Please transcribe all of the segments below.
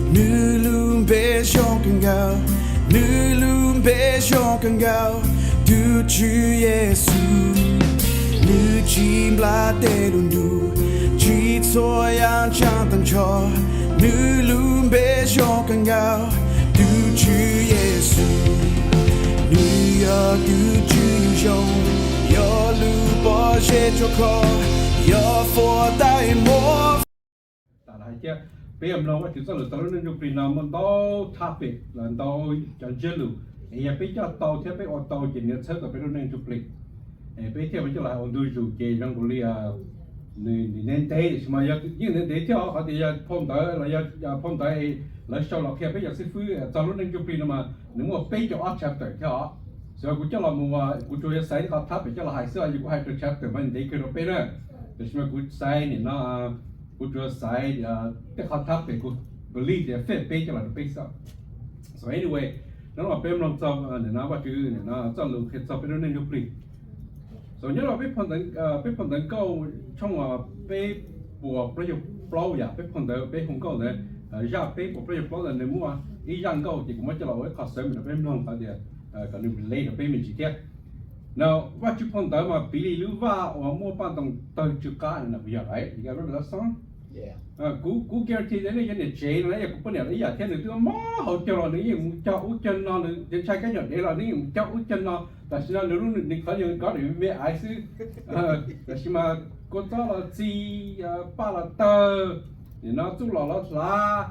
Nws lub npe zoo kawg nkaus, nws lub npe zoo kawg nkaus, tus Tswv Yexus. Nws tsis nplas tej lus ntuj, tsis txhua yam ntseeg tag nrho. Nws lub npe zoo kawg nkaus, tus Tswv Yexus. Nws yog tus Tswv zoo, yog lub pob zeb tsuas khov, yog fuab tais muab. Tam hais thiab, peb yuav mloog Vajtswv txoj lus txog lub neej ntsuj plig no muaj ntau topic los ntau cov ntsiab lus, es yog peb coj tau thiab peb ua tau ces nws yuav txhawb tau peb lub neej ntsuj plig. Peb thiaj coj los ua ntu zus ces zoo nkaus li nws ntev ntev, tiam sis mas yeej ntev ntev thiab os, qhov tias yog phau ntawv los yog phau ntawv lawv sau los qhia peb cov xib fwb txog lub neej ntsuj plig no mas nws muaj peb caug ob chapter thiab os. Xyov kuv coj los mus, kuv tsuas yog xaiv qhov topic coj los hais xwb, yog kuv hais rau chapter mas ntev kawg rau peb na. Tiam sis mas kuv xaiv nim no, kuv tsuas xaiv tej qhov topic kuv believe tias fit peb coj los rau peb xwb. So anyway, hnub no peb mloog txog nim no Vajtswv nim no txoj lus qhia txog peb lub neej ntsuj plig. So nyob rau peb phau ntawv, peb phau ntawv nkauj tshooj peb puas plaub caug plaub yom, peb phau ntawv peb hu nkauj ntawd, zaj peb puas plaub caug plaub ntawd nws muaj ib zaj nkauj ces kuv muab coj los ua ib qho sermon rau peb mloog qhov tias kom nws relate rau peb me ntsis thiab. No, Vajtswv phau ntawv mas piv li lub vaj uas muaj paj ntoo tawg tsw qab no puas yog? Kuv, kuv guarantee tias nej cov niam tsev no yog kuv poj niam los ib yam thiab, nws twb mob hauv caug los nws yeej mus cog ub cog no, nws ntshai kab nyuam dev los nws yeej mus cog ub cog no. Tam sim no nws lub, nws qhov yog nws kov nws me aiv xwb. Tam sis mas kua txob los txi, paj los tawg, nim no txuj lom los hlav,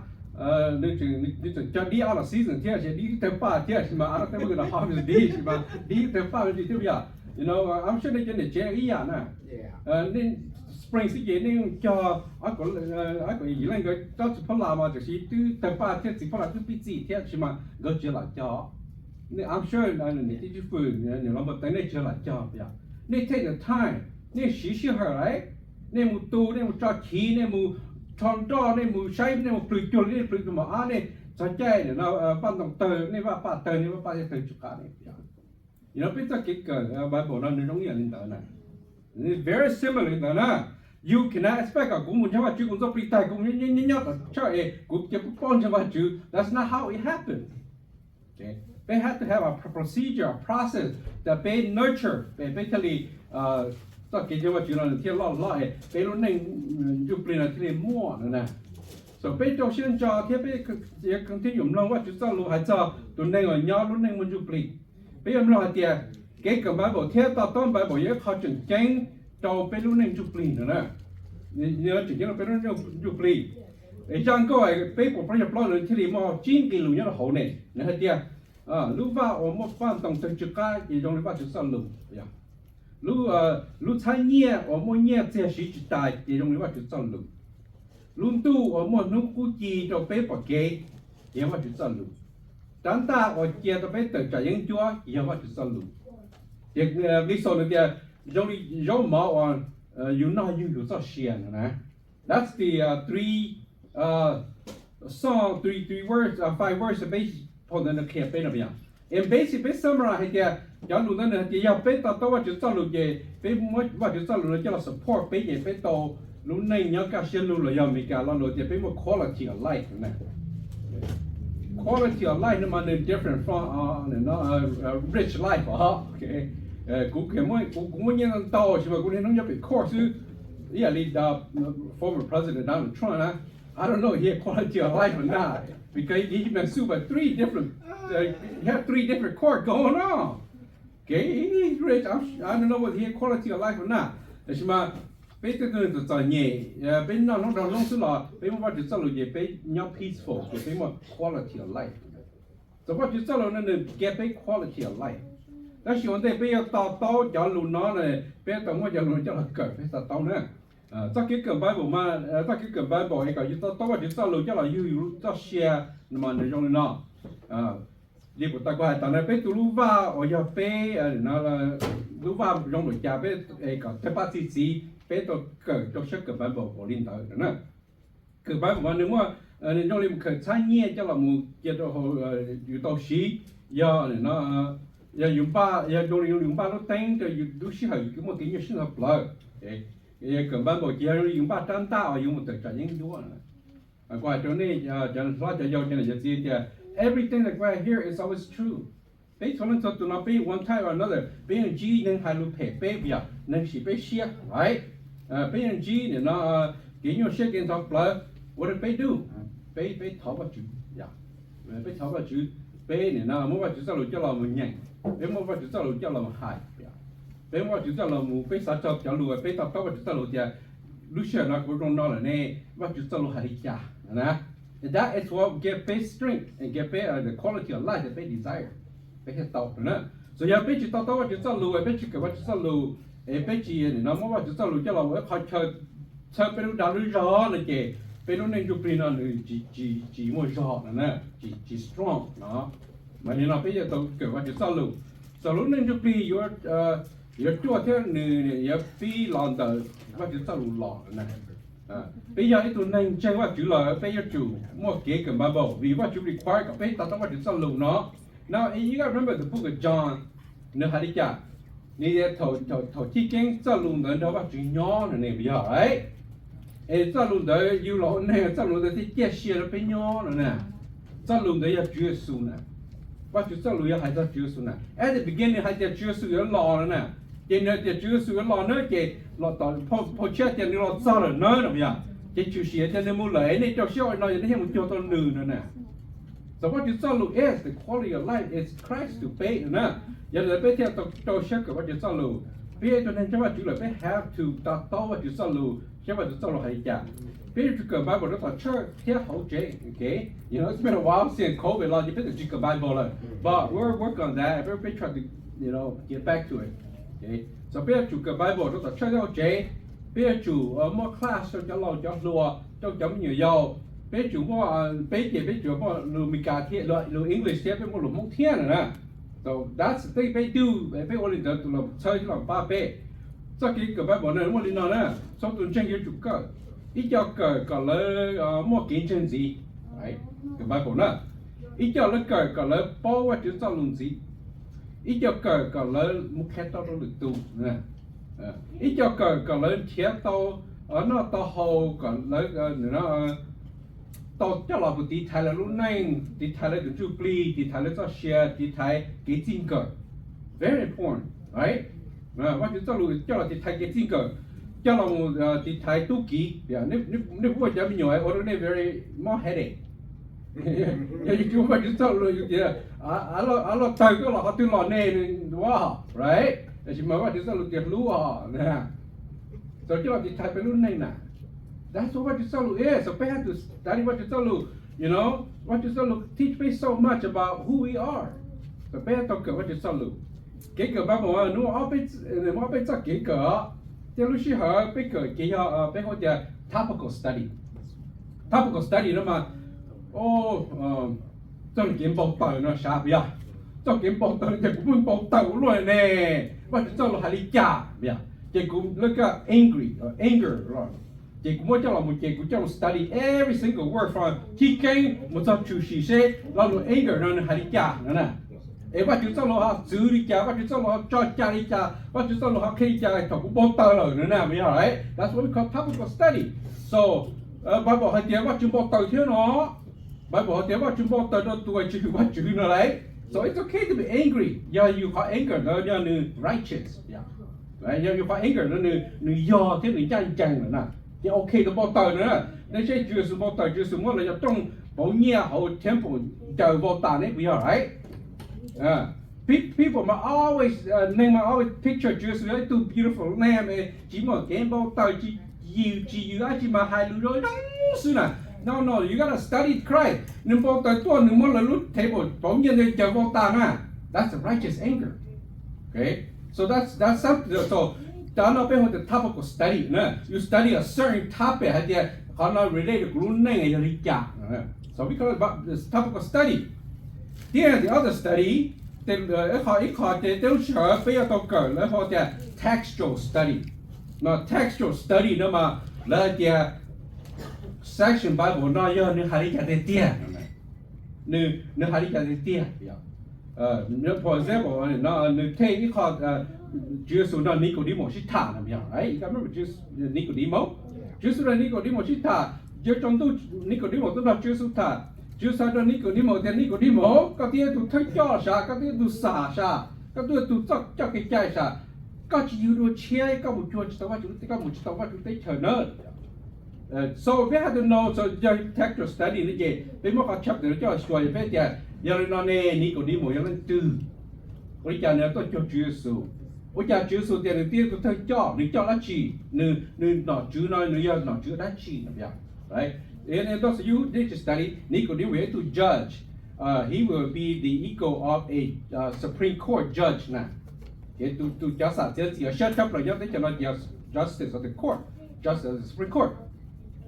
nws tseem cog dib ob los season thiab, dib twb tawg paj thiab, sis mas a tej muaj nws los ho dib, sis mas dib twb tawg paj me ntsis thiab yom. I'm sure nej cov niam tsev ib yam na. Nej spring xwb ces nej cog, ab kom yim leej nkawd tsob txiv phob las mas tiam sis twb tawg paj thiab txiv phob las twb pib txi thiab, sis mas nkawd tsis lam cog. Nej, I'm sure niam tij tswv fwm, niam laus npawg teev nej tsis lam cog yom. Nej take the time, nej siv sij hawm lawm, nej mus tu, nej mus tso chiv, nej mus rho nroj, nej mus saib, nej mus plhws cuag li nej plhws tus mos ab, nej txog caij nim no paj ntoo tawg, nej vaj paj tawg, nej vaj paj thiaj tawg tsw qab ne. Yog no peb txoj kev kawm Bible no nws zoo ib yam li ntawd na. Very similar li ntawd na. You cannot expect kom kuv mus ntseeg Vajtswv, kuv ntxuaj plig tag, kuv nyob nyob tom church es kuv cia kuv paub ntseeg Vajtswv. That's not how it happened. Peb have to have a procedure, a process that peb nurture, peb thiaj li, txoj kev ntseeg Vajtswv no nws thiaj loj hlob es peb lub neej ntsuj plig no thiaj li muaj no na. So peb rau siab ntso thiab peb thiaj yuav mloog Vajtswv txoj lus hais txog tus neeg uas nyob lub neej muaj ntsuj plig. Peb yuav mloog hais tias kev kawm Bible thiab to taub Bible yog ib qho tseem ceeb rau peb lub neej ntsuj plig no na. Tseem ceeb rau peb lub neej ntsuj plig. Zaj nkauj peb puas plaub caug plaub no thiaj li muaj tsib nqe lus nyob rau hauv ne. Nws hais tias lub vaj uas muaj paj ntoo tawg tsw qab ces zoo li Vajtswv txoj lus. Lub txhab nyiaj uas muaj nyiaj txiag siv tsis tas ces zoo li Vajtswv txoj lus. Lub ntuj uas muaj hnub qub ci rau peb pom kev ces yog Vajtswv txoj lus. Rab ntaj uas cia rau peb tawm tsam yeeb ncuab ces yog Vajtswv txoj lus. Ces nqi xaus nws tias zoo li zaub mov uas yus noj yug yus txoj sia no na. That's the three, some three, three words, five words peb phau ntawv nws qhia peb no yog. And basic peb summarize hais tias cov lus ntawd nws hais tias yog peb to taub Vajtswv txoj lus ces peb muab Vajtswv txoj lus no coj los support peb ces peb tau lub neej nyob kaj siab lug los yog Meskas lo lus tias peb muaj quality of life na. Quality of life no mas nws different from rich life os. Kuv, kuv muaj nyiaj ntau ntau sis mas kuv niaj hnub nyob pem court xwb. Ib yam li former president Donald Trump na, I don't know if he had quality of life or not because he been sued by three different, he had three different court going on. Okay, he's rich. I don't know whether he had quality of life or not. Tab sis mas peb tej tug neeg txom txom nyem, peb noj hnub nrog hnub xwb los peb muaj Vajtswv txoj lus ces peb nyob peaceful ces peb muaj quality of life. Txawm Vajtswv txoj lus no nws give peb quality of life, tab sis ua ntej peb yuav to taub cov lus no, peb tau muab cov lus no coj los kawm peb to taub na. Txoj kev kawm Bible mas, txoj kev kawm Bible es kom yus to taub Vajtswv txoj lus coj los yug yus txoj sia, mas nws zoo li no. Li kuv tau hais tas na, peb tus lub vaj uas yog peb lub vaj zoo npaum cas, peb kom tawg paj txi txiv, peb tau kawm rau sab kawm Bible npaum li ntawd na. Kawm Bible mas nws muaj, nws zoo li mus khaws txhab nyiaj coj los mus cia rau hauv yus tau siv. Yog, yog yus npaj, yog zoo li yus npaj lub teeb rau yus lub sij hawm yus muaj kev nyuaj siab ntxhov plawv. Kawm Bible ces yog zoo li yus npaj rab ntaj uas yuav mus tawm tsam yeeb ncuab na. Kuv hais rau nej cov hlob cov yau cov niam cov txiv tias everything that we hear is always true. Peb txhua leej txhua tus no peb one time or another peb yeej ntsib neeg hais lus phem peb, yog neeg sim peb siab, right? Peb yeej ntsib nim no kev nyuaj siab kev ntxhov plawv. What do peb do? Peb, peb thov Vajtswv, peb thov Vajtswv, peb nim no muab Vajtswv txoj lus coj los mus nyeem, peb muab Vajtswv txoj lus coj los mus hais, peb muab Vajtswv txoj lus mus, peb xav txog cov lus, peb to taub Vajtswv txoj lus tias lub sij hawm no kuv zoo no lawm ne, Vajtswv txoj lus hais li cas na. And that is what give peb strength and give peb the quality of life that peb desire, peb thiaj tau na. So yog peb tsis to taub Vajtswv txoj lus, peb tsis kawm Vajtswv txoj lus, es peb tsis nim no muab Vajtswv txoj lus coj los ua ib qho chaw txhawb peb lub dag lub zog no ces peb lub neej ntsuj plig no nws tsis, tsis muaj zog no na, tsis, tsis strong no. Mas nim no peb yuav tau kawm Vajtswv txoj lus, txog lub neej ntsuj plig yuav, yuav ruaj thiab nws yuav pib los ntawm Vajtswv txoj lus los na. Peb yog ib tug neeg ntseeg Vajtswv lawm peb yuav tsum muaj kev kawm Bible vim Vajtswv require kom peb to taub Vajtswv txoj lus no. Now you gotta remember the book of John, nws hais li cas? Nws tias thaum Chiv Keeb txoj lus ntawd nrog Vajtswv nyob no ne, yog, es txoj lus ntawd yug los ua neeg, txoj lus ntawd thiaj ciaj sia rau peb nyob no na. Txoj lus ntawd yog Tswv Yexus na. Vajtswv txoj lus yog hais txog Tswv Yexus na. At the beginning hais tias Tswv Yexus yuav los no na. Ces nws tias Tswv Yexus yuav los na ces los tom phau tshiab tias nws los txog lawm na no, yog, ces tshwm sim tias nws mus lawm, nej rau siab ua no yog nej thiaj mus cuag tau nws no na. So Vajtswv txoj lus is the quality of life, is Christ to peb no na. Yog li ntawd peb thiaj tau rau siab kawm Vajtswv txoj lus. Peb yog ib tug neeg ntseeg Vajtswv lawm peb have to to taub Vajtswv txoj lus, saib Vajtswv txoj lus hais li cas. Peb yuav tsum kawm Bible rau tom church thiab hauv tsev, okay? You know, it's been a while since covid los ces peb tsis kawm Bible lawm, but we're work on that, peb, peb try to, you know, get back to it. So peb yuav tsum kawm Bible rau tom church thiab hauv tsev. Peb yuav tsum muab class rau cov laus cov hluas, rau cov me nyuam yaus. Peb yuav tsum muaj, peb ces peb tsuas muaj lus Meskas thiab, lus English thiab peb muaj lus Hmoob thiab no na. So that's the thing peb do, peb ua li ntawd tus los txhawb thiab los pab peb. Txoj kev kawm Bible no muaj li no na, txhua tus ntseeg yuav tsum kawm. Ib co kawm kom lawv muaj kev ntseeg ntxiv, kawm Bible na. Ib co lawv kawm kom lawv paub Vajtswv txoj lus ntxiv. Ib co kawm kom lawv mus qhia tau rau lwm tus. Ib co kawm kom lawv nrhiav tau noj tau haus, kom lawv tau coj los mus tiv thaiv lawv lub neej, tiv thaiv lawv tus ntsuj plig, tiv thaiv lawv txoj sia, tiv thaiv kev txij nkawm. Very important, right? Vajtswv txoj lus coj los tiv thaiv kev txij nkawm, coj los mus tiv thaiv tub ki. Nej puas muaj cov me nyuam ua rau nej very mob headache? Yog yus tsis muaj Vajtswv txoj lus yus tias av loj tawg koj los qhov twg los ne, nws ua, right? Tab sis mas Vajtswv txoj lus tias hlub os. Txawm coj los tiv thaiv peb lub neej na. That's what Vajtswv txoj lus is. So peb have to study Vajtswv txoj lus, you know, Vajtswv txoj lus teach peb so much about who we are. So peb tau kawm Vajtswv txoj lus. Kev kawm Bible nws muaj ob peb txoj kev kawm os. Tej lub sij hawm peb kawm ces yog peb hu tias topical study. Topical study no mas, txoj kev npau taws no sav puas yog? Txoj kev npau taws no ces kuv pheej npau taws ua luaj ne, Vajtswv txoj lus hais li cas? Ces kuv lawv koj angry, anger, ces kuv muab coj los mus ces kuv coj mus study every single word from Chiv Keeb mus txog Tshwm Sim seb lo lus anger no nws hais li cas no na. Es Vajtswv txoj lus ho txwv li cas, Vajtswv txoj lus ho tso cai li cas, Vajtswv txoj lus ho qhia li cas thaum kuv npau taws lawm no na, yog lawm. That's what we call topical study. So Bible hais tias Vajtswv npau taws thiab no. Bible hais tias Vajtswv npau taws rau tus uas tsis hwm Vajtswv no lawm. So it's okay to be angry yog yus qhov anger ntawd yog nws righteous. Yog yus qhov anger ntawd nws yog thiab nws ncaj ncees lawm na, ces okay tau npau taws na. Nej saib Tswv Yexus npau taws, Tswv Yexus muab lawv cov rooj pauv nyiaj hauv temple ncaws npau taws ne, puas yog lawm? People mas always, neeg mas always picture Tswv Yexus yog ib tug beautiful lamb, tsis muaj kev npau taws, tsis yws tsis yws dab tsi mas hais lus zoo zoo xwb na. No, no, you gotta study Christ. Nws npau taws tuaj nws muab lawv lub table pauv nyiaj ntawd ncaws npau taws na. That's a righteous anger. Okay, so that's, that's something. So cov no peb hu tias topical study na. You study a certain topic hais tias qhov no relate to kuv lub neej yog li cas. So we call it topical study. Then the other study, ib qho, ib qho ces tej lub sij hawm peb yuav tau kawm lawv hu tias textual study. No textual study no mas lawv hais tias section Bible no yog nws hais li cas tiag tiag, nws hais li cas tiag tiag. For example, nws take ib qho, Tswv Yexus nrog Nicodemus sib tham no, Nicodemus, Tswv Yexus nrog Nicodemus sib tham, Yuav tsaus ntuj Nikaudimos tuaj nrog Tswv Yexus tham, Tswv Yexus hais rau Nikaudimos tias, Nikaudimos, koj twb yog tus thawj coj sav, koj twb yog tus xam sav, koj twb yog tus txoj coj kev cai sav, koj tsis yug dua tshiab koj mus cuag tsis tau Vajtswv, koj mus tsis tau Vajtswv teb chaws na. So peb hais tias no, so yog textual study no ces peb muab qhov chapter no coj los xyuas, yog peb tias yog li no ne, Nikaudimos yog leej twg? Ua li cas nws tuaj cuag Tswv Yexus? Ua cas Tswv Yexus tias nws twb yog tus thawj coj, nws coj dab tsi? Nws nom tswv no nws yog nom tswv dab tsi no? Right? Those of you who did study, Nicodemus yog ib tug judge. He will be the equal of a Supreme Court judge na. Ces tus cov xam txiav txim uas siab tshaj plaws nyob teb chaws no ces yog justice of the court, justice of the Supreme Court.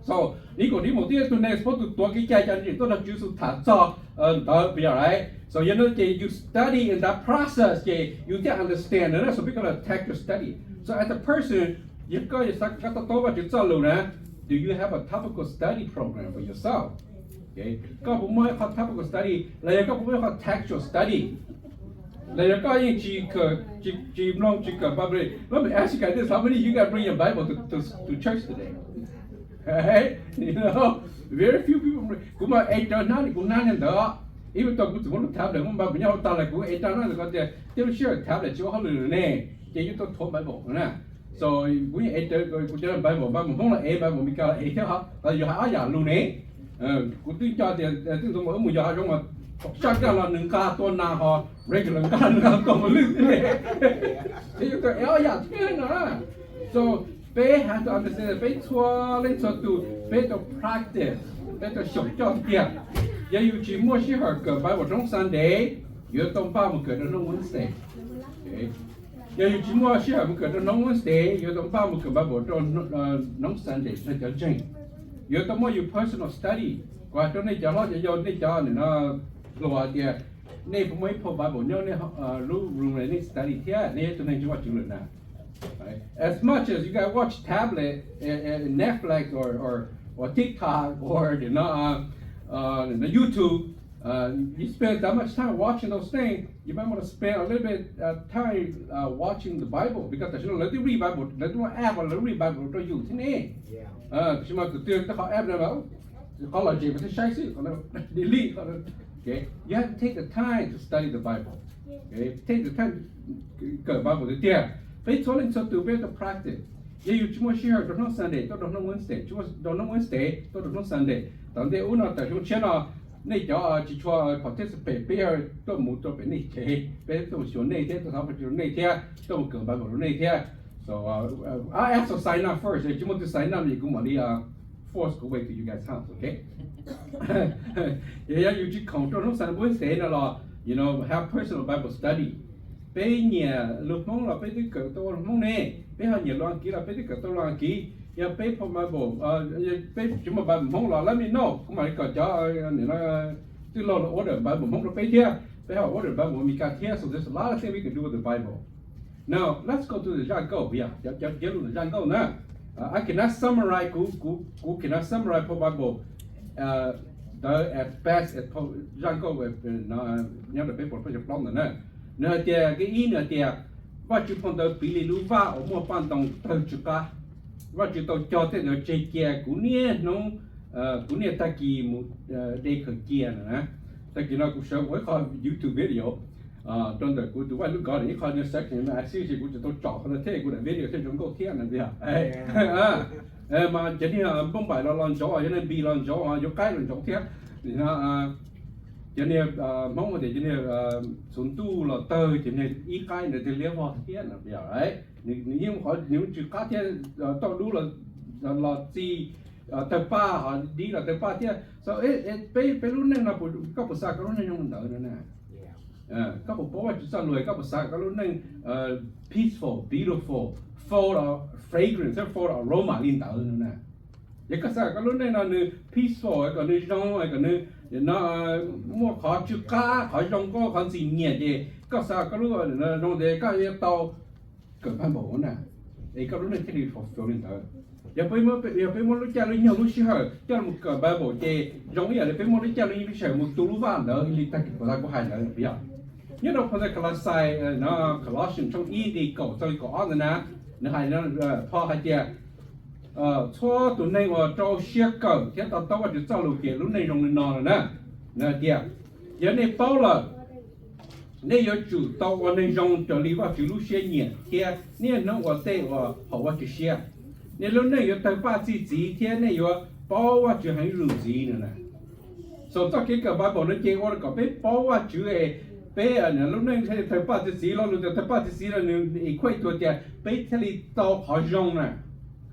So Nicodemus twb yog tus neeg supposed to tuav kev cai cov ntseeg tuaj nrog Tswv Yexus tham txog ntawd, right? So yog no ces you study in that process ces you thiaj understand na, so peb call it textual study. So as a person, yog koj xav kom koj to taub Vajtswv txoj lus na, do you have a topical study program for yourself? Koj puas muaj ib qho topical study los yog koj puas muaj ib qho textual study? Los yog koj yeej tsis, tsis mloog tsis kawm Bible? Let me ask you guys this, how many of you guys bring your Bible to, to, to church today? Very few people. Kuv mas es cov hnab li kuv hnab li ntawd, ib me tau kuv txawm muab lub tablet muab Bible nyob hauv tag lawm, kuv es rau hnab ntawd ko tias tej lub sij hawm tablet tsis ua hauj lwm lawm ne, ces yuav tau thov Bible na. So kuv yeej es, kuv cov Bible, Bible Hmoob los es, Bible Meskas los es thiab, ho yog hais ob yam lus ne. Kuv twb nco tias tij ntxoov mas wb mus yos hav zoov mas saj kaj los nws nqa tua nas, ho regular nqa nws nqa tua mos lwj thiab ne. Ces yuav tau es ob yam thiab no. So peb have to understand, peb txhua leej txhua tus peb tau practice, peb tau xyaum coj tiag. Yog yus tsis muaj sij hawm kawm Bible roob Sunday, yuav tau npaj mus kawm rau hnub Wednesday. Yog yus tsis muaj sij hawm mus kawm rau hnub Wednesday, yuav tau npaj mus kawm Bible rau hnub Sunday nrog cov ntseeg. Yuav tau muaj yus personal study. Kuv hais rau nej cov hlob cov yau, nej cov nim no hluas hais tias nej puas muaj ib phau Bible nyob nej lub room nej study thiab, nej yog tus neeg ntseeg Vajtswv lawm na. As much as you guys watch tablet, Netflix or, or, or TikTok or you know, uh, uh, YouTube, uh, you spend that much time watching those things, you might want to spend a little bit uh, time uh, watching the Bible, because tam sim no lawv twb read Bible, lawv twb muaj app lawv read Bible rau yus thiab ne. Tam sim no tus twg tej qhov app no mas qhov lom zem mas thiaj saib xwb, qhov no delete. You have to take the time to study the Bible. Take the time kawm Bible tiag tiag. Peb txhua leej txhua tus peb tau practice. Yog yus tsis muaj sij hawm rau hnub Sunday tuaj rau hnub Wednesday, tsis muaj rau hnub Wednesday tuaj rau hnub Sunday, tom ntej ub no tam xyoo tshiab no nej cov tsis tshua participate peb yog tuaj mus rau pem nej tsev, peb tuaj mus xyuas nej thiab, tuaj thov Vajtswv rau nej thiab, tuaj mus kawm Bible rau nej thiab. So exercise not first, tsis muaj tus sign up es kuv mam li force kuv way to you guys house, okay? Yog yus tsis khoom rau hnub Sunday Wednesday no los, you know, have personal Bible study. Peb nyiam lus Hmoob los peb twb kawm tau ua lus Hmoob ne, peb ho nyiam lus Askiv los peb twb kawm tau lus Askiv. Yog peb phau Bible, peb tsis muaj Bible Hmoob los let me know, kuv mam li kom cov twj laug los order Bible Hmoob rau peb thiab, peb ho order Bible Meskas thiab. So there's a lot of things we can do with the Bible. Now let's go to the zaj nkauj, cov, cov lus zaj nkauj na. I cannot summarize, kuv, kuv cannot summarize phau Bible ntawd as best as zaj nkauj nyob rau peb puas peb cov plaub ntawd na. Nws hais tias, kib ib nws hais tias, Vajtswv phau ntawv piv li lub vaj uas muaj paj ntoo tawg tsw qab. Vajtswv tau cog tej ntawd tseg cia kuv niaj hnub, kuv niaj tag kis mus de khaws cia no na. Tag kis no kuv sawv ua ib qho YouTube video rau ntawm kuv tus Vaj Lub Kov ib qho section no, xwb ces kuv tseem tau tsom qhov no thiab, kuv daim video thiaj zoo nkauj thiab no tiag. Mas cov niag Npauj Npaim los los ntsoov, cov niag Npis los ntsoov, yuav qaib los ntsoov thiab. Cov niag Hmoob tias cov niag txhuv ntuj los tawg, cov niag ib qaib ntawd thiaj liab vog thiab no. Nws yeej qhov nws tsw qab thiab, tauj dub los txi, tawg paj, ho dib los tawg paj thiab. Peb, peb lub neej no koj puas xav koj lub neej zoo li ntawd no na? Koj puas paub Vajtswv txoj lus, koj puas xav koj lub neej peaceful, beautiful, full of fragrance, full of aroma li ntawd no na? Yog koj xav koj lub neej no nws peaceful, kom nws zoo, kom nws no muaj qhov tsw qab, qhov zoo nkauj, qhov ntxim nyiam, ces koj xav koj lub zoo ces koj yuav tau kawm Bible na, es koj lub neej thiaj li fulfill li ntawd. Yog peb, yog peb muab lub caij lub nyoog lub sij hawm coj mus kawm Bible ces zoo ib yam li peb muab lub caij lub nyoog lub sij hawm mus tu lub vaj ntawd li tag kis puas tau kuv hais ntawd, puas yog? Nyob rau phau ntawv Kalasais, Colossians tshooj ib nqe kaum txog kaum ob ntawd na, nws hais, Paul hais tias, txhua tus neeg uas rau siab kawm thiab to taub Vajtswv txoj lus ces lub neej zoo li no lawm na. Nws hais tias, yog nej paub lawm, nej yuav tsum tau ua neeg zoo raws li Vajtswv lub siab nyiam thiab niaj hnub ua tej uas haum Vajtswv siab. Nej lub neej yuav tawg paj txi txiv thiab nej yuav paub Vajtswv heev zuj zus ntxiv no na. Xaus txoj kev kawm Bible no ces ua kom peb paub Vajtswv es peb lub neej tawg paj txi txiv. Lo lus tias tawg paj txi txiv no nws equate to tias peb thiaj li tau qhov zoo na.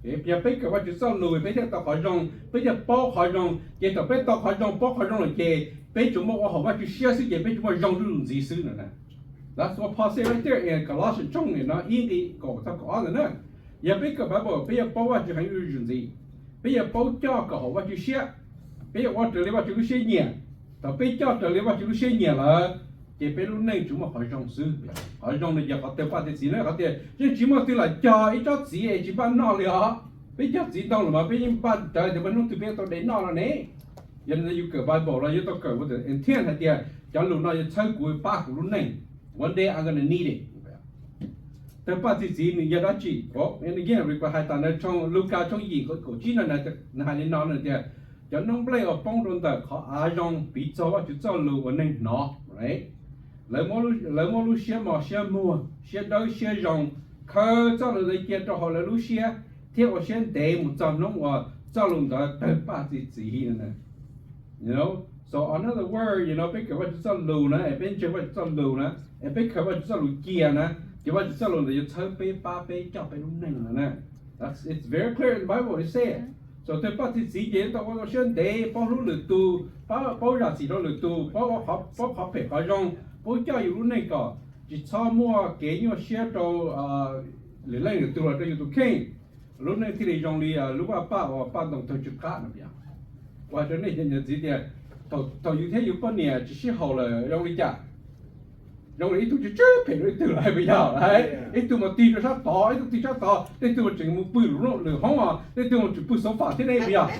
Yog peb kawm Vajtswv txoj lus peb thiaj tau qhov zoo, peb thiaj paub qhov zoo. Ces thaum peb tau qhov zoo paub qhov zoo lawm ces peb tsuas muaj ua haum Vajtswv siab xwb ces peb tsuas muaj zoo zuj zus ntxiv xwb no na. That's what Paul said right there in Colossians tshooj no ib nqe kaum txog kaum ob ntawd na. Yog peb kawm Bible peb yuav paub Vajtswv heev zuj zus ntxiv, peb yuav paub coj kom haum Vajtswv siab, peb yuav ua raws li Vajtswv lub siab nyiam. Thaum peb coj raws li Vajtswv lub siab nyiam lawm ces peb lub neej tsuas muaj qhov zoo xwb. Qhov zoo no yog qhov tawg paj txi txiv na, qhov tias yeej tsis muaj twg lam cog ib tsob txiv es tsis npaj noj li os. Peb cog txiv ntoo lawm mas peb yeej npaj rawv tias muaj hnub twg peb yuav tau de noj no ne. Yog li ntawd yus kawm Bible los yuav tau kawm ua nthiaj hais tias cov lus no yuav txhawb kuv pab kuv lub neej. One day I'm gonna need it. Tawg paj txi txiv nws yog dab tsi? Again, hais tas ntawd Lukas tshooj yim kaum tsib no nws hais li no nws tias, cov noob nplej uas poob rau ntawm qhov av zoo piv txog Vajtswv txoj lus uas neeg hnov. Lawv muab lub siab mos siab muag, siab dawb siab zoo, khaws txoj lus ntawd cia rau hauv lawv lub siab thiab ua siab ntev mus txog hnub uas txoj lus ntawd tawg paj txi txiv no. So another word, you know, peb kawm Vajtswv txoj lus na, es peb ntseeg Vajtswv txoj lus na, es peb khaws Vajtswv txoj lus cia na, ces Vajtswv txoj lus ntawd yuav txhawb peb pab peb coj peb lub neej no na. It's very clear in the Bible, it says. So tawg paj txi txiv ces yuav tau ua tau siab ntev, paub hlub lwm tus, paub zam txim rau lwm tus, paub qhov phem qhov zoo, paub coj yus lub neej kom tsis txhob muaj kev nyuaj siab rau lwm leej lwm tus los rau yus tus kheej. Lub neej thiaj li zoo li lub vaj paj uas paj ntoo tawg tsw qab no. Ua rau nej cov niam txiv tias, thaum yus thiab yus poj niam tsis sib haum lawm zoo li cas? Zoo li ib tug tsis tsw phem rau ib tug lawm puas yog? Ib tug mas tig rau sab tod, ib tug tig sab tod, tej tug mas tseem mus pw lwm hoob os, tej tug mas tseem pw sofa thiab ne puas yog?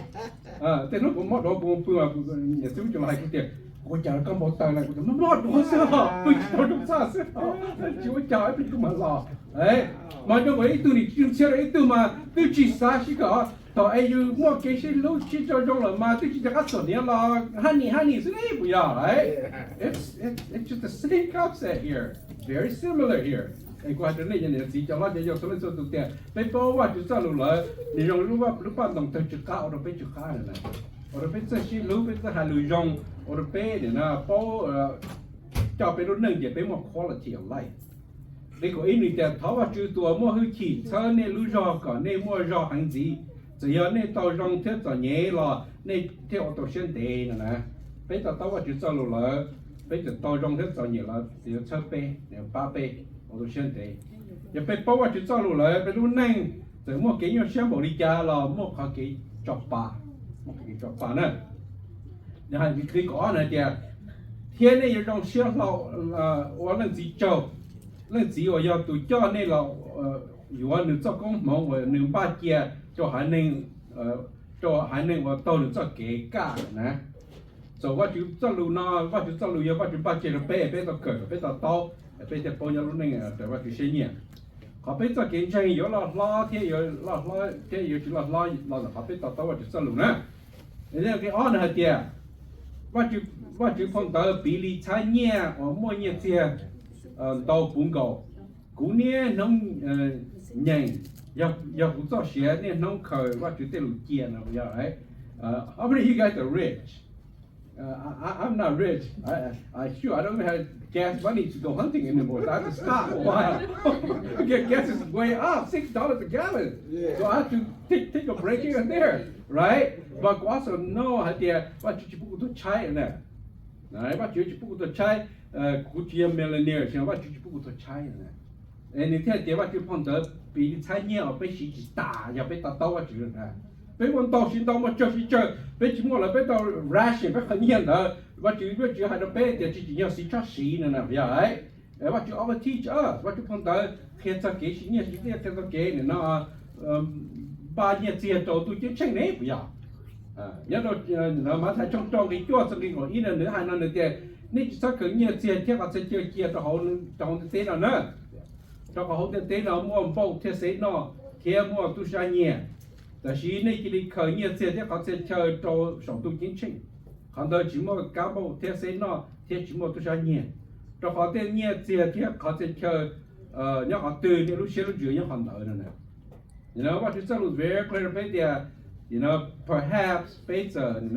Tej hnub kuv mob dov kuv mus pw, niam txiv ub tseem los hais kuv tias, ua cas koj npau taws na? Kuv tias, mob dov xwb os, pw tsis tau zoo txaj xwb os, tsis ua cas, ib pliag kuv mam los. Mas zoo nkaus ib tug nim tsis ntxhiab rau ib tug mas twb tsis xav sib kawm. Thaum es yus muaj kev sib hlub sib tso zoo lawm mas twb tsis rov qab txom nyem los honey honey xwb ne puas yog? It's just the same concept here, very similar here. Es kuv hais rau nej cov niam txiv cov hlob cov yau txhua leej txhua tus tias peb paub Vajtswv txoj lus lawm, nws zoo li lub paj ntoo tawg tsw qab ua rau peb tsw qab na, ua rau peb txawj sib hlub, peb txawj hais lus zoo, ua rau peb nim no paub coj peb lub neej ces peb muaj quality of life. Nqe kaum ib nws tias, thov Vajtswv tus uas muaj hwj chim txhawb nej lub zog kom nej muaj zog heev ntxiv, txawm yog nej tau zoo thiab txom nyem los nej thiaj ua tau siab ntev no na. Peb to taub Vajtswv txoj lus lawm, peb txawm tau zoo thiab txom nyem los nws yuav txhawb peb, nws yuav pab peb ua tau siab ntev. Yog peb paub Vajtswv txoj lus lawm, peb lub neej txawm muaj kev nyuaj siab npaum li cas los muaj qhov kev tso pa, muaj qhov kev tso pa na. Nws hais nqe kaum ob na tias, thiab nej yuav zoo siab hlo ua leej txiv tsaug, leej txiv uas yog tus coj nej los yuav nws txoj koob hmoov uas nws npaj cia rau haiv neeg, rau haiv neeg uas taug nws txoj kev kaj na. Txawm Vajtswv txoj lus no, Vajtswv txoj lus yog Vajtswv npaj cia rau peb, peb tau kawm, peb to taub, peb thiaj paub nyob lub neej raws Vajtswv siab nyiam. Qhov peb txoj kev ntseeg yuav loj hlob thiab yuav loj hlob thiab yuav tsis loj hlob los ntawm qhov peb to taub Vajtswv txoj lus na. Nqe ob nws hais tias, Vajtswv phau ntawv piv li txhab nyiaj uas muaj nyiaj txiag ntau puv nkaus. Kuv niaj hnub nyeem, yog kuv txoj sia niaj hnub khaws Vajtswv tej lus cia no. How many of you guys are rich? Uh, I, I'm not rich. I, I sure I don't even have gas money to go hunting anymore. So I have to stop a while. Because gas is way up, six dollars a gallon. Yeah. So I have to take, take a break here and there, right? But kuv also know hais tias Vajtswv tsis pub kuv tuag tshaib na. Vajtswv tsis pub kuv tuag tshaib. Kuv tsis yog millionaire, Vajtswv tsis pub kuv tuag tshaib na. Nws thiaj tias Vajtswv phau ntawv piv li txhab nyiaj uas peb siv tsis tas yog peb to taub Vajtswv na. Peb muaj ntau siv ntau, muaj tsawg siv tsawg, peb tsis muaj lawm peb tau ration peb qhov nyiaj ntawd. Vajtswv, Vajtswv hais rau peb tias tsis tsim nyog siv tsob siv no na, yog Vajtswv always teach us, Vajtswv phau ntawv qhia txog kev siv nyiaj siv txiaj, qhia txog kev nim no npaj nyiaj txiag rau ntuj ceeb tsheej ne puas yog? Nyob rau Mathais tshooj rau nqe cuaj txog nqe kaum ib no nws hais no nws tias, nej tsis txhob khaws nyiaj txiag thiab qhov txhia chaw cia rau hauv ntiaj teb no na. Rau qhov hauv ntiaj teb no muaj npauj thiab xeb noj thiab muaj tub sab nyiag. Tab sis nej cia li khaws nyiaj txiag thiab qhov txhia chaw rau saum ntuj ceeb tsheej. Qhov ntawd tsis muaj kab npauj thiab xeb noj thiab tsis muaj tub sab nyiag, rau qhov tej nyiaj txiag thiab qhov txhia chaw nyob qhov twg, nej lub siab lub ntsws nyob qhov ntawd no. Vajtswv txoj lus very clear rau peb tias, perhaps peb txawm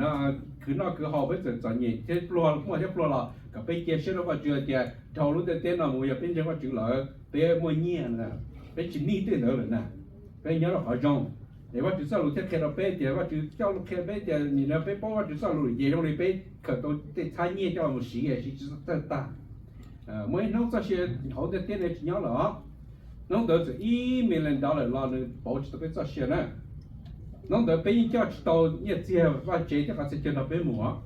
khwv noj khwv haus, peb txawm txom nyem thiab pluag, muaj thiab pluag los kom peb cia siab rau Vajtswv hais tias dhau lub ntiaj teb no mus yog peb ntseeg Vajtswv lawm peb muaj nyiaj, peb tsis nij tej ntawd lawm na, peb nyob rau qhov zoo. Es Vajtswv txoj lus thiaj qhia rau peb tias, Vajtswv coj lus qhia peb tias nim no peb paub Vajtswv txoj lus ces zoo li peb khaws tau tej txhab nyiaj coj los siv es siv tsis txawj tag. Muaj ib hnub txoj sia hauv ntiaj teb no tsis nyob lawm os. Hnub ntawd txawm ib million dollar los nws pauv tsis tau peb txoj sia na. Hnub ntawd peb yeej coj tsis tau nyiaj txiag vaj tsev thiab qhov txhia chaw nrog peb mus os.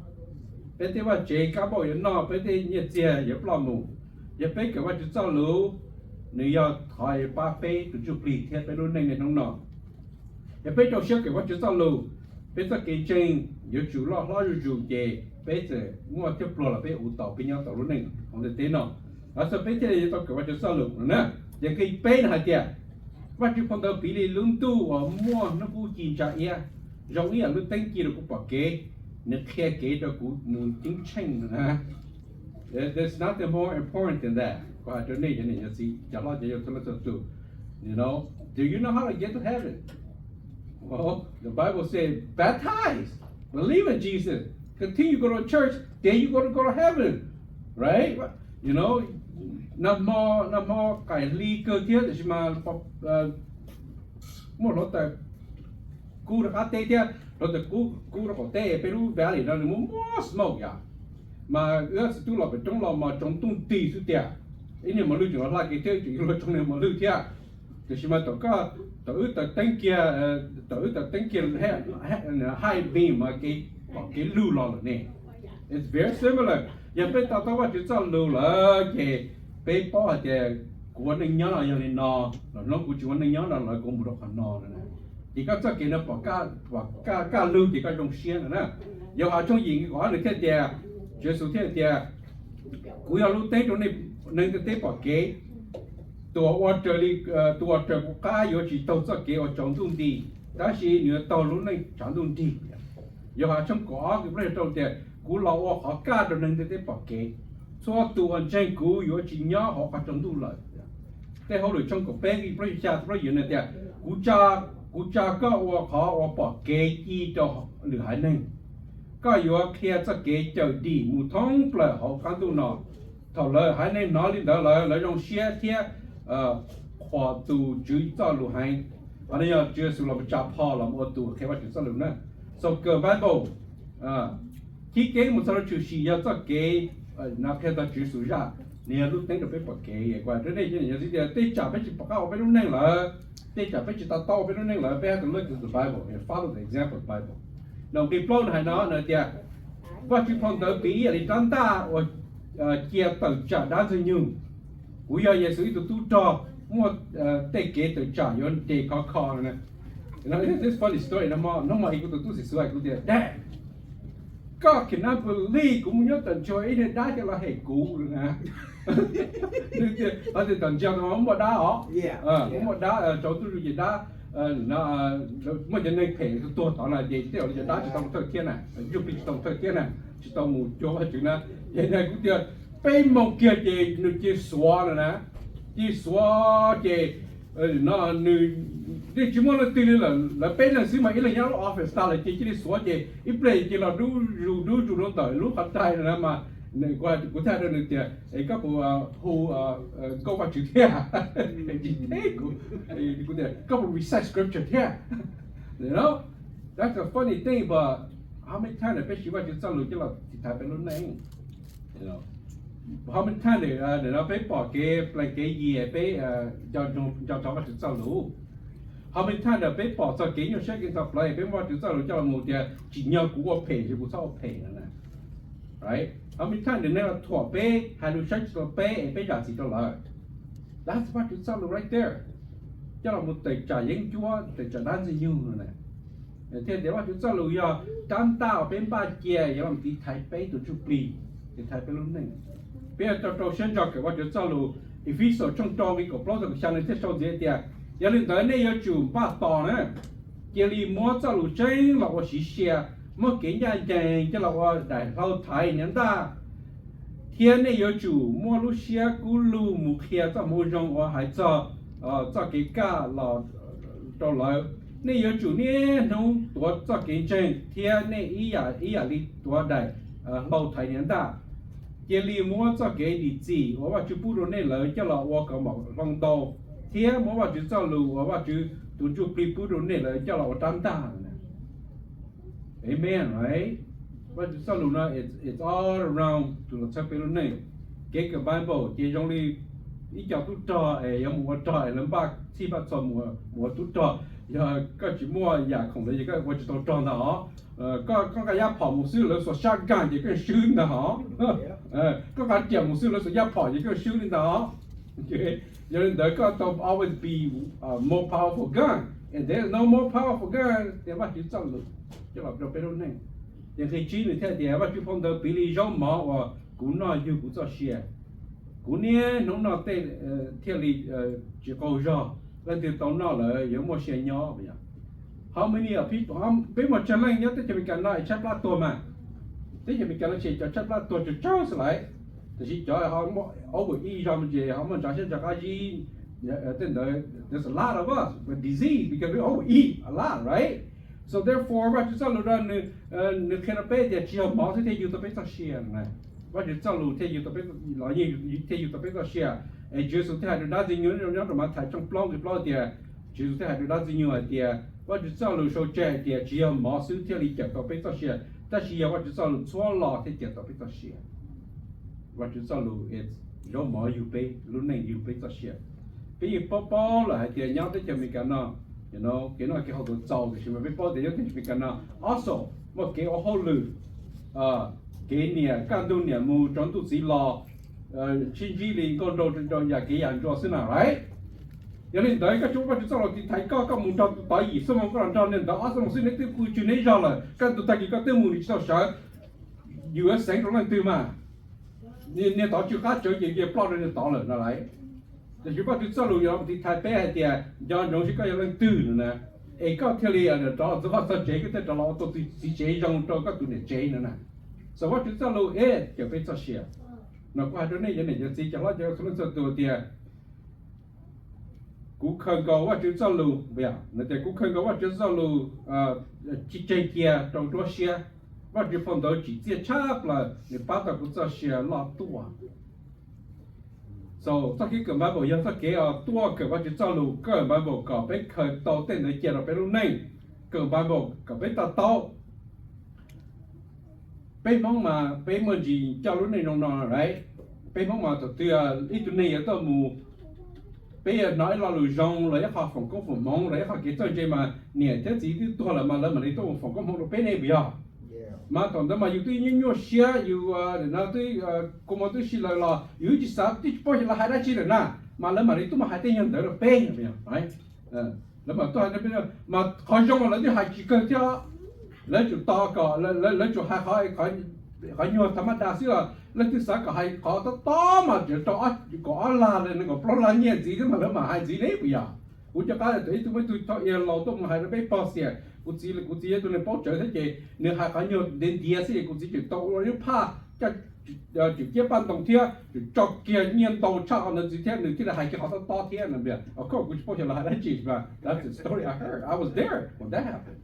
Peb tej vaj tsev kab npauj yuav noj, peb tej nyiaj txiag yuav ploj mus. Yog peb kawm Vajtswv txoj lus, nws yog qhov pab peb tus ntsuj plig thiab peb lub neej niaj hnub no. Yog peb rau siab kawm Vajtswv txoj lus, peb txoj kev ntseeg yuav tsum loj hlob zuj zus ces peb txawm muaj thiab pluag los peb ua tau, peb nyob tau lub neej hauv ntiaj teb no. Lawv txog peb thiaj li yuav tau kawm Vajtswv txoj lus no na. Ces nqe peb no hais tias, Vajtswv phau ntawv piv li lub ntuj uas muaj hnub qub ci ntsa iab, zoo ib yam lub teeb ci rau kuv pom kev, nws qhia kev rau kuv mus ceeb tsheej no na. There's nothing more important than that. Kuv hais rau nej cov niam cov txiv, cov hlob cov yau txhua leej txhua tus, you know, do you know how to get to heaven? Well, the Bible says, baptize, believe in Jesus, continue go to church, then you gonna go to heaven, right? You know, nag hmo nag hmo qaim hli kawg thiab tiam sis mas muaj hluav taws kub rov qab teb thiab, hluav taws kub rau qaum teb, peb lub valley no nws muaj muaj smoke yom. Mas wb txiv tub los pem roob los mas tsaus ntuj nti xwb tiag. Ib niag mos lwj tseem los hla kev thiab, tseem yuav luag tsoo niag mos lwj thiab. Tiam sis mas thaum wb taws teeb kiag, thaum wb taws teeb kiag high beam mas kev, pom kev lug los lawm ne. It's very similar. Yog peb to taub Vajtswv txoj lus lawm ces peb paub hais tias kuv ua neej nyob no yog li no, los hnub kuv tsis ua neej nyob no lawm kuv mus rau qhov no no. Ces koj txoj kev no pom kaj lug ces koj zoo siab no na. Yauhas tshooj yim nqe kaum ob nws thiaj tias, Tswv Yexus thiaj tias, kuv yog lub teeb rau neeg ntiaj teb pom kev. Tus uas ua raws li, tus uas raws kuv qab yuav tsis taug txoj kev uas tsaus ntuj nti, tab sis nws yuav taug lub neej tshav ntuj nrig. Yauhas tshooj kaum ob nqe plaub caug rau tias, kuv los ua qhov kaj rau neeg ntiaj teb pom kev. Txhua tus uas ntseeg kuv yuav tsis nyob hauv qhov tsaus ntuj lawm. Tej hauj lwm tshooj kaum peb nqe plaub caug xya, plaub caug yim nws tias, kuv tsa koj ua qhov uas pom kev ci rau lwm haiv neeg. Koj yuav qhia txoj kev cawm dim mus thoob plaws hauv qab ntuj no. Thaum lawv haiv neeg hnov li ntawd lawm, lawv zoo siab thiab qhuas tus Tswv txoj lus heev. Qhov no yog Tswv Yexus los tsa phom los ua tus qhia Vajtswv txoj lus na. Xaus kawm Bible, chib keeb mus txog rau tshwm sim yog txoj kev no qhia txog Tswv Yexus zaj, nws yog lub teeb rau peb pom kev. Kuv hais rau nej cov niam cov txiv tias tej tsam peb tsis pom qab ua peb lub neej lawm, tej tsam peb tsis to taub ua peb lub neej lawm, peb have to look to the Bible and follow the example of the Bible. No nqe plaub nws hais no nws tias, Vajtswv phau ntawv piv ib yam li rab ntaj uas cia tawm tsam dab ntxwg nyoog. Kuv yog Yexus ib tug tub rog, muaj tej kev tawm tsam yuav nres khov kho no. This funny story, hnub hmo kuv tus tub xim xwb hais kuv tias, Dad, koj cannot believe kuv mus nyob tom ntsuag ib niag dab coj los hem kuv na. Ho tias tom ntsuag muaj dab os, muaj dab, tsaus ntuj zus ces dab, muaj cov neeg phem tuag tod na ces tej zaum cov dab tsis tau mus thawj thiab na, ntsuj plig tsis tau mus thawj thiab na, tsis tau mus cuag Vajtswv na. Ces kuv tias peb moos kiag ces nws cia li xuav lawm na, cia li xuav ces no nws yeej tsis muaj leej twg li lawm, lawv peb leeg xwb mas ib leeg nyob lub office tag lawm ces cia li xuav ces ib pliag cia li los dub zus dub zus rau ntawm lub qhov rais no na mas kuv thiaj hais rau nws tias, Es koj puas hu nkauj Vajtswv thiab? Tsis teb kuv, kuv tias koj puas recite scripture thiab? That's a funny thing, but how many times peb siv Vajtswv txoj lus coj los tiv thaiv peb lub neej? How many times peb pom kev plees kev yias peb nco ntsoov Vajtswv txoj lus? How many times peb pom txog kev nyuaj siab kev txog plawv peb muab Vajtswv txoj lus coj los mus tias tsim nyog kuv ua phem ces kuv txhob ua phem no na? How many times neeg los thuam peb, hais lus saib tsis taus peb es peb zam txim rau lawv? That's Vajtswv txoj lus right there, coj los mus tawm tsam yeeb ncuab, tawm tsam dab ntxwg nyoog no na. Thiaj tias Vajtswv txoj lus yog rab ntaj uas peb npaj cia yuav los tiv thaiv peb tus ntsuj plig, tiv thaiv peb lub neej. Peb yuav tau rau siab ntso kawm Vajtswv txoj lus. Efixus tshooj rau nqe kaum plaub txog kaum xya nws thiaj sau ntxiv tias, Yog li ntawd nej yuav tsum npaj tos na, Cia li muab txoj lus tseeb los ua siv sia, muab kev ncaj ncees coj los ua daim hlau thaiv hniav ntaj, thiab nej yuav tsum muaj lub siab kub lug mus qhia txoj hmoo zoo uas hais txog txoj kev kaj los rau lawv. Nej yuav tsum niaj hnub tuav txoj kev ntseeg thiab nej ib yam li tuav daim hlau thaiv hniav ntaj. Cia li muab txoj kev dim txim uas Vajtswv pub rau nej lawm coj los ua kaus mom hloov ntau, thiab muab Vajtswv txoj lus uas Vajtswv tus Ntsuj Plig pub rau nej lawm coj los ua rab ntaj. Amen, right? Vajtswv txoj lus no, it's all around tus los txhawb peb lub neej. Kev kawm Bible ces zoo li ib co tub rog es yuav mus ua rog es lawv npaj txhij npaj txhua mus ua tub rog. Yog koj tsis muaj yam khoom ntawd ces koj ua tsis tau rog ntag os. Koj nqa yaj phom mus xwb lawv xuas shotgun ces koj swb ntag os. Koj nqa riam mus xwb lawv xuas yaj phom ces koj swb li ntag os. Yog li ntawd koj tau always be more powerful gun. And there is no more powerful gun than Vajtswv txoj lus coj los rau peb lub neej. Ces nqe tsib nws thiaj tias Vajtswv phau ntawv piv li zaub mov uas kuv noj yug kuv txoj sia. Kuv niaj hnub noj tej thiaj li tsis qaug zog. Leej twg tau noj lawm yuav muaj sia nyob. How many of people, peb muaj tsawg leej nyob teb chaws Amelikas no es tshaib plab tuag mas? Teb chaws Amelikas no ces cov tshaib plab tuag tsawg tsawg xwb lawm, tiam sis cov ho muaj over eat zog ces ho muaj ntsa siab ntsa qab zib. Tej ntawd, there's a lot of us with disease because we over eat a lot, right? So therefore Vajtswv txoj lus no nws qhia rau peb tias tsis yog mov xwb thiaj yug tau peb txoj sia. Vajtswv txoj lus thiaj yug tau peb, los yeej thiaj yug tau peb txoj sia. Es Tswv Yexus thiaj hais rau dab ntxwg nyoog nyob rau Mathais tshooj plaub nqe plaub tias, Tswv Yexus thiaj hais rau dab ntxwg nyoog hais tias, Vajtswv txoj lus sau tseg hais tias tsis yog mov xwb thiaj li cawm tau peb txoj sia, tab sis yog Vajtswv txoj lus txhua lo thiaj cawm tau peb txoj sia. Vajtswv txoj lus es zaub mov yug peb lub neej yug peb txoj sia. Peb yeej paub paub lawm hais tias nyob teb chaws Amelikas no kev noj kev haus txaus txaus, tiam sis mas peb paub tias nyob teb chaws Amelikas no also muaj kev ua hauj lwm, kev niam kaj ntug niam mus tsaus ntuj txiv los, sib ntsib li nkauj nraug rau yam kev yam nruas xwb na, right? Yog li ntawd koj tsis muab Vajtswv txoj lus tiv thaiv koj, koj mus nrog tus tod yim xuab moos koj los nrog niag ntawd ob xuab moos xwb nws twb pw tswg neb zog lawm, kaj ntug tag kis koj twb mus nws tsis tau sawv, yus yuav xeev rau leej twg mas? Niag tod tsw qab tsawv ces yuav ploj rau niag tod lawm no lauj. Tiam sis Vajtswv txoj lus yuav tiv thaiv peb hais tias nco ntsoov seb koj yog leej twg no na, es koj thiaj li rov los txog vaj txog tsev koj thiaj rov los ua tau txiv tsev zoo rau koj tus niam tsev no na. Xav Vajtswv txoj lus es cawm peb txoj sia. No kuv hais rau nej cov niam cov txiv cov hlob cov txhua leej txhua tus tias kuv khaws nkaus Vajtswv txoj lus, tias kuv khaws nkaus Vajtswv txoj lus tsis tseg cia rau nruab siab. Vajtswv phau ntawv tsim txiaj tshaj plaws, nws pab tau kuv txoj sia loj tuaj. So txoj kev kawm Bible yog txoj kev tuaj kawm Vajtswv txoj lus, kawm Bible kom peb khaws tau tej ntawd cia rau peb lub neej, kawm Bible kom peb to taub. Peb Hmoob mas peb muaj ntsis coj lub neej zoo no, right? Peb Hmoob mas thaum twg ib tug neeg yuav tuaj mus, peb yuav hnov ib lo lus zoo los ib qho foom koob foom hmoov los ib qho kev txawj ntse mas niam thiab txiv twb tuag lawm mas lawv mam li tuaj mus foom koob hmoov rau peb ne puas yog? Mas thaum ntawd mas yus twb nyuaj nyuaj siab, yus no twb kua muag twb si lawm los yus twb tsis xav twb tsis paub xyov lawv hais dab tsi lawm na, mas lawv mam li tuaj mus hais tej nyuag ntawd rau peb. Lawv mam tuaj hais, mas qhov zoo lawv twb hais tsis kawg thiab. Lawv tsum tos kom, lawv tsum hais qhov nyuag tha mab da xwb os, leej twg xav kom hais qhov tob tob mas tseem rau kaum ob lag li kaum plaub lag nyiaj ntxiv thiab mas lawv mam hais ntxiv ne puas yog? Kuv cov qab thaum ib tug muaj ib tug thaum ub laus tuaj mus hais rau peb pog xias, kuv txiv, kuv txiv yog tus neeg paub tsawv thiab ces nws hais qhov nyuag ntiav ntiav xwb es kuv txiv tseem tau ua ib phaj coj, tseem ciab paj ntoos thiab tseem tso kiag nyiaj ntau tshaj qhov ntawd ntxiv thiab nws thiaj li hais kiag qhov tob tob thiab no. Of course kuv tsis paub xyov lawv hais dab tsi, but that's the story I heard. I was there when that happened.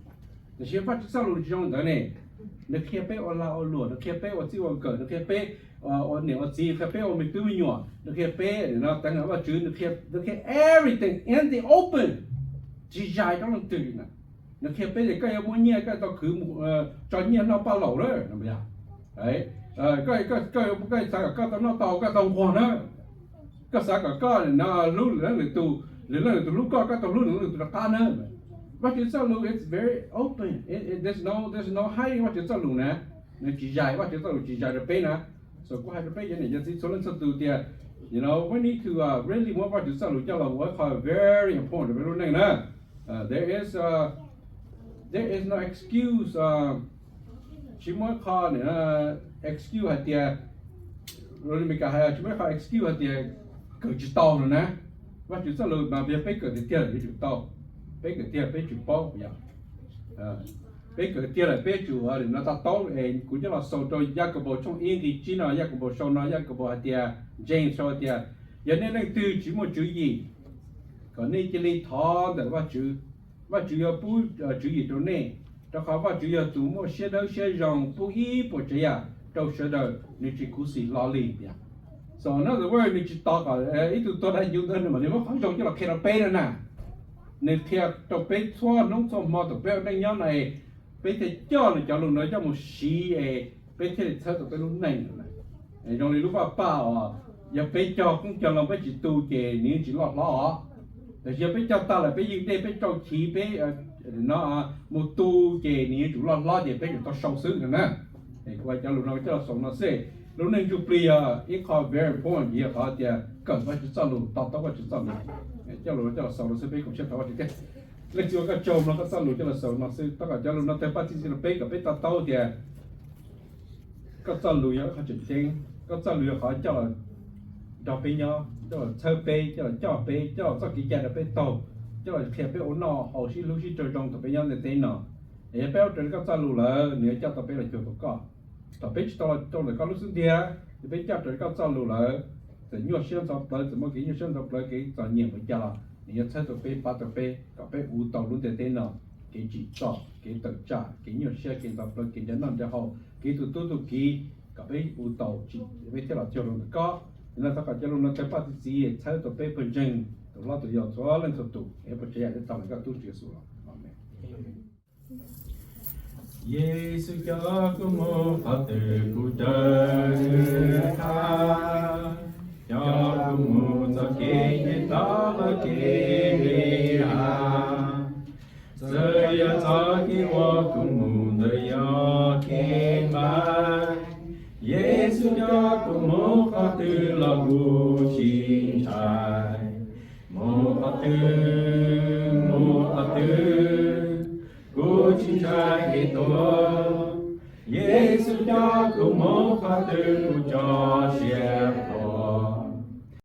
Tiam sis Vajtswv txoj lus tsis zoo ntawd ne. Nws qhia peb ua lag ua luam, nws qhia peb ua txij ua nkawm, nws qhia peb ua niam ua txiv, nws qhia peb ua me tub me nyuam, nws qhia peb teev hawm Vajtswv, nws qhia everything in the open, tsis zais rau leej twg li na. Nws qhia peb tias koj yuav muaj nyiaj koj tau khwv tso nyiaj noj paj laus lawm no. Koj xav kom koj tau noj tau koj tau nquag na, koj xav kom koj hlub lwm leej lwm tus, lwm leej lwm tus hlub koj, koj tau hlub lwm leej lwm tus rov qab na. Vajtswv txoj lus it's very open, there's no, there's no hiding Vajtswv txoj lus na. Nws tsis zais, Vajtswv txoj lus tsis zais rau peb na. So kuv hais rau peb cov niam cov txiv txhua leej txhua tus tias, you know, we need to really muab Vajtswv txoj lus coj los ua ib qho very important rau peb lub neej na. There is, there is no excuse, tsis muaj ib qho excuse hais tias, Amelikas hais tsis muaj ib qho excuse hais tias kawm tsis tau no na. Vajtswv txoj lus mas yog peb kawm tiag tiag yuav tsum tau, peb kawm tiag peb tsum paub yom. Peb kawm tiag lawm peb tsum ua li no to taub es kuv coj los xaus rau Yakaunpaus tshooj ib nqe tsib no, Yakaunpaus sau no, Yakaunpaus hais tias, James sau tias, yog nej leej twg tsis muaj tswv yim, kom nej cia li thov ntawm Vajtswv, Vajtswv yuav pub tswv yim rau nej, rau qhov Vajtswv yog tus muaj siab dawb siab zoo pub ib puas tsav yam rau sawv daws, nws tsis khuv xim hlo li tias. So in other words, nws tsis tos kom ib tug tuag dag ncuv ntawd nws mam li muab qhov zoo coj los qhia rau peb no na. Nws qhia rau peb txhua hnub txhua hmo thaum peb ua neej nyob no, peb thiaj coj nws cov lus no coj mus siv es peb thiaj li txhawb tau peb lub neej no. Zoo li lub vaj paj os, yog peb cog qoob cog loo peb tsis tu ces nws yeej tsis loj hlob os. Tiam sis yog peb cog tag lawm peb ywg dej peb rau chiv peb no mus tu ces nws yuav tsum loj hlob ces peb yuav tau sau xwb no na. Kuv cov lus no coj los xaus no xwb. Lub neej ntsuj plig yog ib qho very important, yog qhov tias kawm Vajtswv txoj lus, to taub Vajtswv txoj lus. Coj lus no coj los xaus no xwb, peb koom siab thov Vajtswv thiab. Leej Txiv ua koj tsaug no koj txoj lus coj los xaus no xwb, thov kom cov lus no tawg paj txi txiv rau peb kom peb to taub tias koj txoj lus yog ib qho tseem ceeb, koj txoj lus yog qhov coj los nrog peb nyob, coj los txhawb peb, coj los coj peb, coj los txoj kev cai rau peb taug, coj los qhia peb ua noj haus sib hlub sib raug zoo thaum peb nyob ntiaj teb no. Es yog peb ua raws li koj txoj lus lawm nws yuav coj tau peb los cuag tau koj. Thaum peb tsis tau los rau ntawm koj lub xub ntiag, yog peb coj raws li koj txoj lus lawm, txawm nyuaj siab ntxhov plawv, txawm muaj kev nyuaj siab ntxhov plawv, kev txom nyem ua cas los nws yuav txhawb tau peb pab tau peb kom peb ua tau lub ntiaj teb no kev tsim txom, kev tawm tsam, kev nyuaj siab, kev ntxhov plawv, kev nrhiav noj nrhiav haus, kev tu tub tu kiv, kom peb ua tau tsim peb thiaj los cuag rau ntawm koj. Yog no thov kom cov lus no tawg paj txi txiv txhawb tau peb pawg ntseeg, tus hlob tus yau txhua leej txhua tus, es pawg tsav yam thiaj tau ntawm koj tub Tswv Yexus los. Amees. Yexus coj kuv mus qhov twg kuv raws nws qab, coj kuv mus txoj kev ncaj toj los kev nres hav. Txawm yog txoj kev uas kuv mus ntawd yog kev nqaij, Yexus coj kuv mus qhov twg los kuv tsis ntshai. Mus qhov twg, mus qhov twg, kuv tsis ntshai kev tuag. Yexus coj kuv mus qhov twg kuv tso siab